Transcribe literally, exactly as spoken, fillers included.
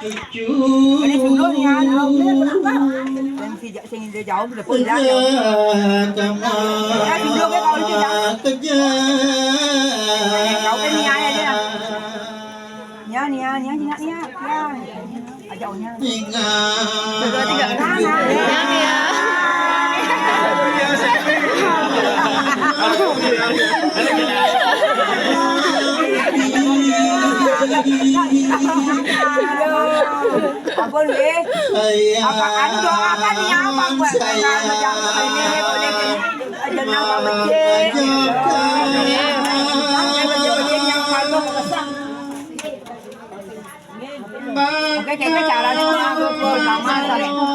Cucu. Ini dulu nih, ya. Yang si ja-, sing dia jauh udah pulang, ya. Ya, dulu ke kalau itu, ya. Kau kan nih, ya, ya. Nia, Nia, Nia, Nia, Nia, Nia. Ajak Onya. Dua, tiga. Nia, Nia. Aduh. Ampun, weh. Apaan doakan nih apa buat saya? Jangan ini, boleh jenazah masjid. Masjid-masjid yang bagus. Oke, kita cara dulu, aku pun sama, sama.